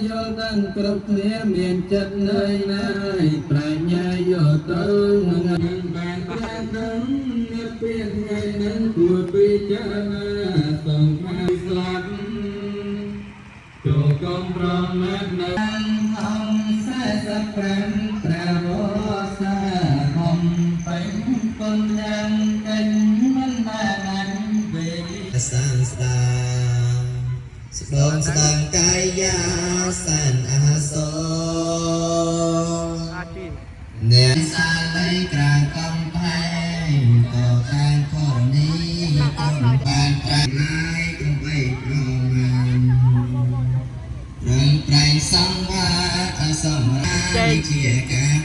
យល់ដឹងគ្រប់គ្នាមានចិត្តនឿយណាយប្រាជ្ញាយកទៅនឹងបានប្រាដឹងនិព្វានថ្ងៃនឹងគួរពិចារណាសង្ខារស្លាប់ចូលកុំប្រមាថនៅអង្គ45ព្រះវស្សាបំពេញគុណយ៉ាងកិច្ចមិនបានអញវេ សានស្ដាងស្ដងស្ដាងកាយាសានអាសោអ្នកសាលីក្រាកំផែងតខាងធរណីគុំបានប្រាឡាយកុំបីប្រមាណរឹងប្រែងសង្វាអសមរាជាការ